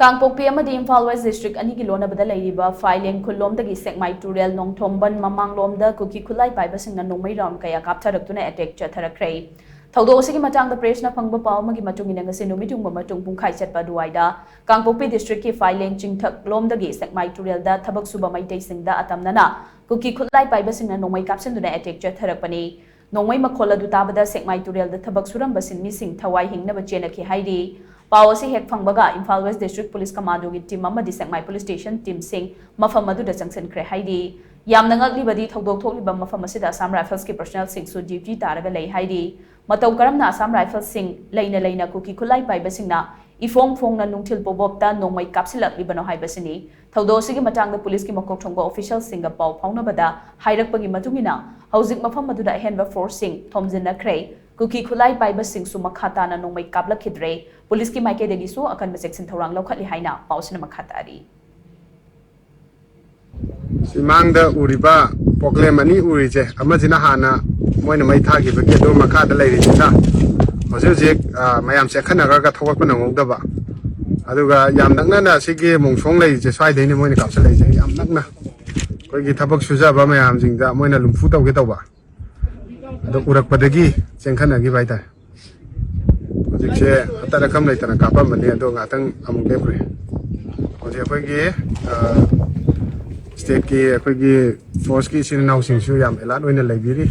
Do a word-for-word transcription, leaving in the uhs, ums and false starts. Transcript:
ꯀꯥꯡꯄꯣꯛꯄꯤ ꯑꯃꯗꯤ Imphal west district ꯑꯅꯤꯒꯤ ꯂꯣꯟꯅꯕꯗ ꯂꯩꯔꯤꯕ ꯐꯥꯏꯂꯦꯡ ꯈꯨꯜꯂꯣꯝꯗꯒꯤ ꯁꯦꯛꯃꯥꯏ ꯇꯨꯔꯦꯜ ꯅꯣꯡꯊꯣꯝꯕꯟ ꯃꯃꯥꯡꯂꯣꯝꯗ ꯀꯨꯀꯤ ꯈꯨꯠꯂꯥꯏ ꯄꯥꯏꯕꯁꯤꯡꯅ ꯅꯣꯡꯃꯩ ꯔꯥꯎꯟ ꯀꯌꯥ ꯀꯥꯞꯊꯔꯛꯇꯨꯅ ꯑꯦꯇꯦꯛ ꯆꯠꯊꯔꯛꯈ꯭ꯔꯦ꯫ ꯊꯧꯗꯣꯛ ꯑꯁꯤꯒꯤ ꯃꯇꯥꯡꯗ ꯄ꯭ꯔꯦꯁꯅ ꯐꯪꯕ ꯄꯥꯎ ꯑꯃꯒꯤ ꯃꯇꯨꯡ ꯏꯟꯅ ꯉꯁꯤ ꯅꯨꯃꯤꯠ ꯌꯨꯡꯕ ꯃꯇꯨꯡ ꯄꯨꯡꯈꯥꯏ ꯆꯠꯄ ꯑꯗꯨꯋꯥꯏꯗ ꯀꯥꯡꯄꯣꯛꯄꯤ ꯗꯤꯁꯇ꯭ꯔꯤꯛꯀꯤ ꯐꯥꯏꯂꯦꯡ ꯆꯤꯡꯊꯛ ꯂꯣꯝꯗꯒꯤ ꯁꯦꯛꯃꯥꯏ ꯇꯨꯔꯦꯜꯗ ꯊꯕꯛ ꯁꯨꯕ ꯃꯩꯇꯩꯁꯤꯡꯗ ꯑꯇꯝꯅꯅ ꯀꯨꯀꯤ ꯈꯨꯠꯂꯥꯏ ꯄꯥꯏꯕꯁꯤꯡꯅ ꯅꯣꯡꯃꯩ ꯀꯥꯞꯁꯤꯟꯗꯨꯅ ꯑꯦꯇꯦꯛ ꯆꯠꯊꯔꯛꯄꯅꯤ꯫ ꯅꯣꯡꯃꯩ ꯃꯈꯣꯜ ꯑꯗꯨ ꯇꯥꯕꯗ ꯁꯦꯛꯃꯥꯏ ꯇꯨꯔꯦꯜꯗ ꯊꯕꯛ ꯁꯨꯔꯝꯕ ꯁꯤꯟꯃꯤꯁꯤꯡ ꯊꯋꯥꯏ ꯍꯤꯡꯅꯕ ꯆꯦꯟꯅꯈꯤ ꯍꯥꯏꯔꯤ꯫ ꯄꯥꯎ ꯑꯁꯤ ꯍꯦꯛ ꯐꯪꯕꯒ ꯏꯝꯐꯥꯜ ꯋꯦꯁ ꯗꯤꯁꯇ꯭ꯔꯤꯛ ꯄꯨꯂꯤꯁ ꯀꯃꯥꯟꯗꯣꯒꯤ ꯇꯤꯝ ꯑꯃꯗꯤ ꯁꯦꯛꯃꯥꯏ ꯄꯨꯂꯤꯁ ꯁ꯭ꯇꯦꯁꯟ ꯇꯤꯝꯁꯤꯡ ꯃꯐꯝ ꯑꯗꯨꯗ ꯆꯪꯁꯤꯟꯈ꯭ꯔꯦ ꯍꯥꯏꯔꯤ꯫ ꯌꯥꯝꯅ ꯉꯛꯂꯤꯕꯗꯤ ꯊꯧꯗꯣꯛ ꯊꯣꯛꯂꯤꯕ ꯃꯐꯝ ꯑꯁꯤꯗ ꯑꯁꯥꯝ ꯔꯥꯏꯐꯜꯁꯀꯤ ꯄꯔꯁꯣꯅꯦꯜꯁꯤꯡꯁꯨ ꯗ꯭ꯌꯨꯇꯤ ꯇꯥꯔꯒ ꯂꯩ ꯍꯥꯏꯔꯤ꯫ ꯃꯇꯧ ꯀꯔꯝꯅ ꯑꯁꯥꯝ ꯔꯥꯏꯐꯜꯁꯤꯡ ꯂꯩꯅ ꯂꯩꯅ ꯀꯨꯀꯤ ꯈꯨꯠꯂꯥꯏ ꯄꯥꯏꯕꯁꯤꯡꯅ ꯏꯐꯣꯡ ꯐꯣꯡꯅ ꯅꯨꯡꯊꯤꯜ ꯄꯣꯕꯣꯞꯇ ꯅꯣꯡꯃꯩ ꯀꯥꯞꯁꯤꯜꯂꯛꯂꯤꯕꯅꯣ ꯍꯥꯏꯕꯁꯤꯅꯤ꯫ ꯊꯧꯗꯣꯛ ꯑꯁꯤꯒꯤ ꯃꯇꯥꯡꯗ ꯄꯨꯂꯤꯁꯀꯤ ꯃꯀꯣꯛ ꯊꯣꯡꯕ ꯑꯣꯐꯤꯁꯤꯌꯦꯜꯁꯤꯡꯒ ꯄꯥꯎ ꯐꯥꯎꯅꯕꯗ ꯍꯥꯏꯔꯛꯄꯒꯤ ꯃꯇꯨꯡ ꯏꯟꯅ ꯍꯧꯖꯤꯛ ꯃꯐꯝ ꯑꯗꯨꯗ ꯑꯍꯦꯟꯕ ꯐꯣꯔꯁꯁꯤꯡ ꯊꯣꯝꯖꯤꯟꯅꯈ꯭ꯔꯦ꯫ ꯀꯨꯀꯤ ꯈꯨꯠꯂꯥꯏ ꯄꯥꯏꯕꯁꯤꯡꯁꯨ ꯃꯈꯥ ꯇꯥꯅ ꯅꯣꯡꯃꯩ ꯀꯥꯞꯂꯛꯈꯤꯗ꯭ꯔꯦ꯫ ꯄꯨꯂꯤꯁꯀꯤ ꯃꯥꯏꯀꯩꯗꯒꯤꯁꯨ ꯑꯀꯟꯕ ꯆꯦꯛꯁꯤꯟ ꯊꯧꯔꯥꯡ ꯂꯧꯈꯠꯂꯤ ꯍꯥꯏꯅ ꯄꯥꯎꯁꯤꯅ ꯃꯈꯥ ꯇꯥꯔꯤ꯫ ꯁꯤ ꯃꯥꯡꯗ ꯎꯔꯤꯕ ꯄꯣꯀ꯭ꯂꯦꯝ ꯑꯅꯤ ꯎꯔꯤꯁꯦ, ꯑꯃꯁꯤꯅ ꯍꯥꯟꯅ ꯃꯣꯏꯅ ꯃꯩ ꯊꯥꯈꯤꯕꯒꯤ, ꯑꯗꯨ ꯃꯈꯥꯗ ꯂꯩꯔꯤꯁꯤꯅ ꯍꯧꯖꯤꯛ ꯍꯧꯖꯤꯛ, ꯑ, ꯃꯌꯥꯝ ꯆꯦꯟꯈꯠꯅꯈ꯭ꯔꯒ ꯊꯧꯒꯠꯄ ꯅꯪꯍꯧꯗꯕ꯫ ꯑꯗꯨꯒ ꯌꯥꯝ ꯅꯛꯅꯅ ꯁꯤꯒꯤ ꯃꯣꯡꯁꯣꯡ ꯂꯩꯔꯤꯁꯦ, ꯁ꯭ꯋꯥꯏꯗꯩꯅꯦ ꯃꯣꯏꯅ ꯀꯥꯞꯁꯤꯜꯂꯛꯏꯁꯦ꯫ ꯌꯥꯝ ꯅꯛꯅ ꯑꯩꯈꯣꯏꯒꯤ ꯊꯕꯛ ꯁꯨꯖꯕ ꯃꯌꯥꯝꯁꯤꯡꯗ ꯃꯣꯏꯅ ꯂꯨꯝꯐꯨ ꯇꯧꯒꯦ ꯇꯧꯕ, ꯑꯗꯣ ꯎꯔꯛꯄꯗꯒꯤ ꯆꯦꯟꯈꯠꯅꯈꯤꯕ ꯍꯥꯏꯇꯥꯔꯦ꯫ ꯍꯧꯖꯤꯛꯁꯦ ꯑꯇꯠ ꯑꯀꯝ ꯂꯩꯇꯅ ꯀꯥꯞꯄꯝꯕꯅꯦ, ꯑꯗꯣ ꯉꯥꯏꯍꯥꯛꯇꯪ ꯑꯃꯨꯛ ꯂꯦꯞꯈ꯭ꯔꯦ꯫ ꯍꯧꯖꯤꯛ ꯑꯩꯈꯣꯏꯒꯤ, ꯑ, ꯁ꯭ꯇꯦꯠꯀꯤ ꯑꯩꯈꯣꯏꯒꯤ ꯐꯣꯔꯁꯀꯤ ꯏꯆꯤꯟ ꯏꯅꯥꯎꯁꯤꯡꯁꯨ ꯌꯥꯝ ꯑꯦꯂꯥꯔꯠ ꯑꯣꯏꯅ ꯂꯩꯕꯤꯔꯤ꯫